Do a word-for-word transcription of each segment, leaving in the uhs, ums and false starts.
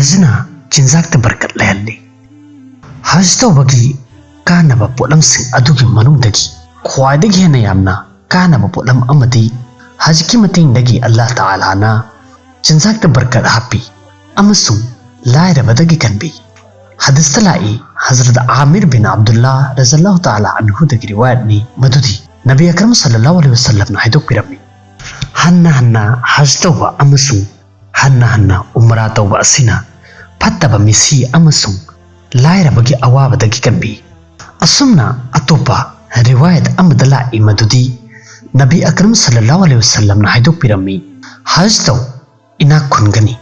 ꯍꯖꯅ ꯆꯤꯟꯖꯥꯛꯇ ꯕꯔꯀꯠ ꯂꯩꯍꯜꯂꯤ꯫ ꯍꯖ ꯇꯧꯕꯒꯤ ꯀꯥꯟꯅꯕ ꯄꯣꯠꯂꯝꯁꯤꯡ ꯑꯗꯨꯒꯤ ꯃꯅꯨꯡꯗꯒꯤ ꯈ꯭ꯋꯥꯏꯗꯒꯤ ꯍꯦꯟꯅ ꯌꯥꯝꯅ ꯀꯥꯟꯅꯕ ꯄꯣꯠꯂꯝ ꯑꯃꯗꯤ ꯍꯖꯀꯤ ꯃꯇꯦꯡꯗꯒꯤ ꯑꯜꯂꯥꯍ ꯇꯥꯂꯥꯅ ꯆꯤꯟꯖꯥꯛꯇ ꯕꯔꯀꯠ ꯍꯥꯞꯄꯤ ꯑꯃꯁꯨꯡ ꯂꯥꯏꯔꯕꯗꯒꯤ ꯀꯟꯕꯤ꯫ ꯍꯗꯤꯁꯇ ꯂꯥꯛꯏ, ꯍꯖꯔꯠ ꯑꯥꯃꯤꯔ ꯕꯤꯟ ꯑꯕꯗꯨꯜꯂꯥ ꯔꯖꯜꯂꯥꯍꯨ ꯇꯥꯂꯥ ꯑꯟꯍꯨꯗꯒꯤ ꯔꯤꯋꯥꯌꯠꯅꯤ ꯃꯗꯨꯗꯤ ꯅꯕꯤ ꯑꯀꯔꯝ ꯁꯜꯂꯜꯂꯥꯍꯨ ꯑꯂꯩꯍꯤ ꯋꯁꯜꯂꯝꯅ ꯍꯥꯏꯗꯣꯛꯄꯤꯔꯝꯃꯤ, ꯍꯟꯅ ꯍꯟꯅ ꯍꯖ ꯇꯧꯕ ꯑꯃꯁꯨꯡ ꯍꯟꯅ ꯍꯟꯅ ꯎꯝꯔꯥ ꯇꯧꯕ ꯑꯁꯤꯅ ꯐꯠꯇꯕ ꯃꯤꯁꯤ ꯑꯃꯁꯨꯡ ꯂꯥꯏꯔꯕꯒꯤ ꯑꯋꯥꯕꯗꯒꯤ ꯀꯟꯕꯤ꯫ ꯑꯁꯨꯝꯅ ꯑꯇꯣꯞꯄ ꯔꯤꯋꯥꯌꯠ ꯑꯃꯗ ꯂꯥꯛꯏ ꯃꯗꯨꯗꯤ ꯅꯕꯤ ꯑꯀꯔꯝ ꯁꯜꯂꯜꯂꯥꯍꯨ ꯑꯂꯩꯍꯤ ꯋꯁꯜꯂꯝꯅ ꯍꯥꯏꯗꯣꯛꯄꯤꯔꯝꯃꯤ, ꯍꯖ ꯇꯧ, ꯏꯅꯥꯛ ꯈꯨꯟꯒꯅꯤ꯫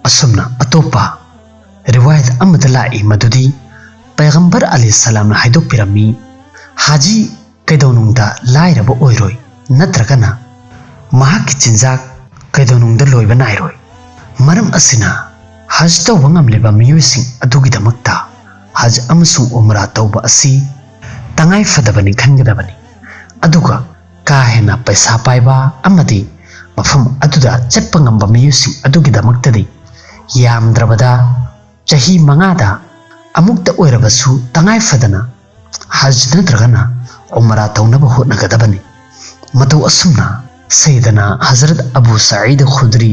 ꯑꯁꯨꯝꯅ ꯑꯇꯣꯞꯄ ꯔꯤꯋꯥꯌꯠ ꯑꯃꯗ ꯂꯥꯛꯏ ꯃꯗꯨꯗꯤ ꯄꯩꯒꯝꯕꯔ ꯑꯂꯤ ꯁꯂꯥꯝꯅ ꯍꯥꯏꯗꯣꯛꯄꯤꯔꯝꯃꯤ, ꯍꯥꯖꯤ ꯀꯩꯗꯧꯅꯨꯡꯗ ꯂꯥꯏꯔꯕ ꯑꯣꯏꯔꯣꯏ, ꯅꯠꯇ꯭ꯔꯒꯅ ꯃꯍꯥꯛꯀꯤ ꯆꯤꯟꯖꯥꯛ ꯀꯩꯗꯧꯅꯨꯡꯗ ꯂꯣꯏꯕ ꯅꯥꯏꯔꯣꯏ꯫ ꯃꯔꯝ ꯑꯁꯤꯅ ꯍꯖ ꯇꯧꯕ ꯉꯝꯂꯤꯕ ꯃꯤꯑꯣꯏꯁꯤꯡ ꯑꯗꯨꯒꯤꯗꯃꯛꯇ ꯍꯖ ꯑꯃꯁꯨꯡ ꯎꯝꯔꯥ ꯇꯧꯕ ꯑꯁꯤ ꯇꯉꯥꯏ ꯐꯗꯕꯅꯤ ꯈꯟꯒꯗꯕꯅꯤ꯫ ꯑꯗꯨꯒ ꯀꯥ ꯍꯦꯟꯅ ꯄꯩꯁꯥ ꯄꯥꯏꯕ ꯑꯃꯗꯤ ꯃꯐꯝ ꯑꯗꯨꯗ ꯆꯠꯄ ꯉꯝꯕ ꯃꯤꯑꯣꯏꯁꯤꯡ ꯑꯗꯨꯒꯤꯗꯃꯛꯇꯗꯤ ꯌꯥꯝꯗ꯭ꯔꯕꯗ ꯆꯍꯤ ꯃꯉꯥꯗ ꯑꯃꯨꯛꯇ ꯑꯣꯏꯔꯕꯁꯨ ꯇꯉꯥꯏ ꯐꯗꯅ ꯍꯖ ꯅꯠꯇ꯭ꯔꯒꯅ ꯎꯝꯔꯥ ꯇꯧꯅꯕ ꯍꯣꯠꯅꯒꯗꯕꯅꯤ꯫ ꯃꯇꯧ ꯑꯁꯨꯝꯅ ꯁꯩꯗꯅ ꯍꯖꯔꯠ ꯑꯕꯨ ꯁꯌꯤꯗ ꯈꯨꯗ꯭ꯔꯤ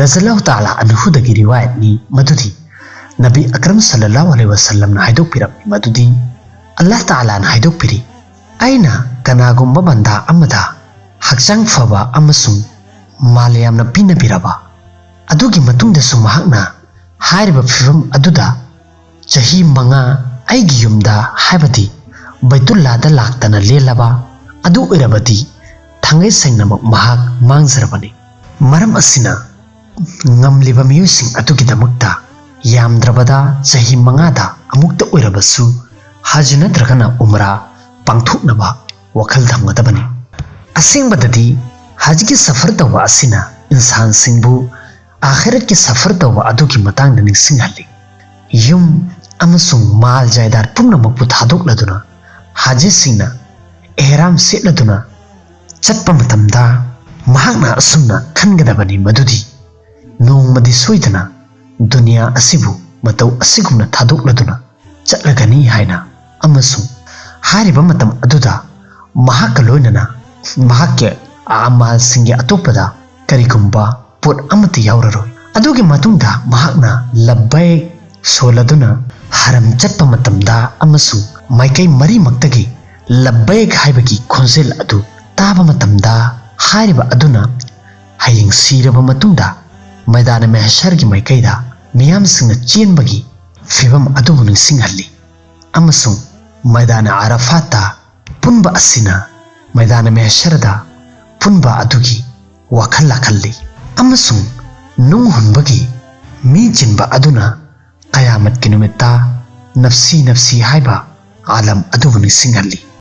ꯔꯖꯜꯂꯥꯍꯨ ꯇꯥꯂꯥ ꯑꯟꯍꯨꯗꯒꯤ ꯔꯤꯋꯥꯌꯠꯅꯤ ꯃꯗꯨꯗꯤ ꯅꯕꯤ ꯑꯀꯔꯝ ꯁꯜꯂꯜꯂꯥꯍꯨ ꯑꯂꯩꯍꯤ ꯋꯁꯜꯂꯝꯅ ꯍꯥꯏꯗꯣꯛꯄꯤꯔꯝꯃꯤ ꯃꯗꯨꯗꯤ ꯑꯜꯂꯥꯍ ꯇꯥꯂꯥꯅ ꯍꯥꯏꯗꯣꯛꯄꯤꯔꯤ, ꯑꯩꯅ ꯀꯅꯥꯒꯨꯝꯕ ꯕꯟꯗꯥ ꯑꯃꯗ ꯍꯛꯆꯥꯡ ꯐꯕ ꯑꯃꯁꯨꯡ ꯃꯥꯜ ꯌꯥꯝꯅ ꯄꯤꯅꯕꯤꯔꯕ ꯑꯗꯨꯒꯤ ꯃꯇꯨꯡꯗꯁꯨ ꯃꯍꯥꯛꯅ ꯍꯥꯏꯔꯤꯕ ꯐꯤꯚꯝ ꯑꯗꯨꯗ ꯆꯍꯤ ꯃꯉꯥ ꯑꯩꯒꯤ ꯌꯨꯝꯗ, ꯍꯥꯏꯕꯗꯤ ꯕꯩꯇꯨꯜꯂꯥꯗ ꯂꯥꯛꯇꯅ ꯂꯦꯜꯂꯕ ꯑꯗꯨ ꯑꯣꯏꯔꯕꯗꯤ ꯊꯥꯡꯒꯩ ꯁꯦꯡꯅꯃꯛ ꯃꯍꯥꯛ ꯃꯥꯡꯖꯔꯕꯅꯤ꯫ ꯃꯔꯝ ꯑꯁꯤꯅ ꯉꯝꯂꯤꯕ ꯃꯤꯑꯣꯏꯁꯤꯡ ꯑꯗꯨꯒꯤꯗꯃꯛꯇ ꯌꯥꯝꯗ꯭ꯔꯕꯗ ꯆꯍꯤ ꯃꯉꯥꯗ ꯑꯃꯨꯛꯇ ꯑꯣꯏꯔꯕꯁꯨ ꯍꯖ ꯅꯠꯇ꯭ꯔꯒꯅ ꯎꯝꯔꯥ ꯄꯥꯡꯊꯣꯛꯅꯕ ꯋꯥꯈꯜ ꯊꯝꯒꯗꯕꯅꯤ꯫ ꯑꯁꯦꯡꯕꯗꯗꯤ ꯍꯖꯒꯤ ꯁꯐꯔ ꯇꯧꯕ ꯑꯁꯤꯅ ꯏꯟꯁꯥꯟꯁꯤꯡꯕꯨ ꯑꯥꯈꯤꯔꯠꯀꯤ ꯁꯐꯔ ꯇꯧꯕ ꯑꯗꯨꯒꯤ ꯃꯇꯥꯡꯗ ꯅꯤꯡꯁꯤꯡꯍꯜꯂꯤ꯫ ꯌꯨꯝ ꯑꯃꯁꯨꯡ ꯃꯥꯜ ꯖꯥꯏꯗꯥꯗ ꯄꯨꯝꯅꯃꯛꯄꯨ ꯊꯥꯗꯣꯛꯂꯗꯨꯅ ꯍꯥꯖꯤꯁꯤꯡꯅ ꯑꯦꯍꯔꯥꯝ ꯁꯦꯠꯂꯗꯨꯅ ꯆꯠꯄ ꯃꯇꯝꯗ ꯃꯍꯥꯛꯅ ꯑꯁꯨꯝꯅ ꯈꯟꯒꯗꯕꯅꯤ ꯃꯗꯨꯗꯤ ꯅꯣꯡꯃꯗꯤ ꯁꯣꯏꯗꯅ ꯗꯨꯅꯤꯌꯥ ꯑꯁꯤꯕꯨ ꯃꯇꯧ ꯑꯁꯤꯒꯨꯝꯅ ꯊꯥꯗꯣꯛꯂꯗꯨꯅ ꯆꯠꯂꯒꯅꯤ ꯍꯥꯏꯅ꯫ ꯑꯃꯁꯨꯡ ꯍꯥꯏꯔꯤꯕ ꯃꯇꯝ ꯑꯗꯨꯗ ꯃꯍꯥꯛꯀ ꯂꯣꯏꯅꯅ ꯃꯍꯥꯛꯀꯤ ꯑꯃꯥꯜꯁꯤꯡꯒꯤ ꯑꯇꯣꯞꯄꯗ ꯀꯔꯤꯒꯨꯝꯕ ꯄꯣꯠ ꯑꯃꯠꯇ ꯌꯥꯎꯔꯔꯣꯏ꯫ ꯑꯗꯨꯒꯤ ꯃꯇꯨꯡꯗ ꯃꯍꯥꯛꯅ ꯂꯕ꯭ꯕꯩꯛ ꯁꯣꯜꯂꯗꯨꯅ ꯍꯔꯝ ꯆꯠꯄ ꯃꯇꯝꯗ ꯑꯃꯁꯨꯡ ꯃꯥꯏꯀꯩ ꯃꯔꯤꯃꯛꯇꯒꯤ ꯂꯕ꯭ꯕꯩꯛ ꯍꯥꯏꯕꯒꯤ ꯈꯣꯟꯖꯦꯜ ꯑꯗꯨ ꯇꯥꯕ ꯃꯇꯝꯗ, ꯍꯥꯏꯔꯤꯕ ꯑꯗꯨꯅ ꯍꯌꯦꯡ ꯁꯤꯔꯕ ꯃꯇꯨꯡꯗ ꯃꯩꯗꯥꯅ ꯃꯦꯍꯁꯔꯒꯤ ꯃꯥꯏꯀꯩꯗ ꯃꯤꯌꯥꯝꯁꯤꯡꯅ ꯆꯦꯟꯕꯒꯤ ꯐꯤꯚꯝ ꯑꯗꯨꯕꯨ ꯅꯤꯡꯁꯤꯡꯍꯜꯂꯤ꯫ ꯑꯃꯁꯨꯡ ꯃꯩꯗꯥꯅ ꯑꯔꯥꯐꯥꯠꯇ ꯄꯨꯟꯕ ꯑꯁꯤꯅ ꯃꯩꯗꯥꯅ ꯃꯦꯍꯁꯔꯗ ꯄꯨꯟꯕ ꯑꯗꯨꯒꯤ ꯋꯥꯈꯜ ꯂꯥꯈꯜꯂꯤ꯫ ꯑꯃꯁꯨꯡ ꯅꯨꯡ ꯍꯨꯟꯕꯒꯤ ꯃꯤ ꯆꯤꯟꯕ ꯑꯗꯨꯅ ꯀꯌꯥꯃꯠꯀꯤ ꯅꯨꯃꯤꯠꯇ ꯅꯞꯁꯤ ꯅꯞꯁꯤ ꯍꯥꯏꯕ ꯑꯥꯂꯝ ꯑꯗꯨꯕꯨ ꯅꯤꯡꯁꯤꯡꯍꯜꯂꯤ꯫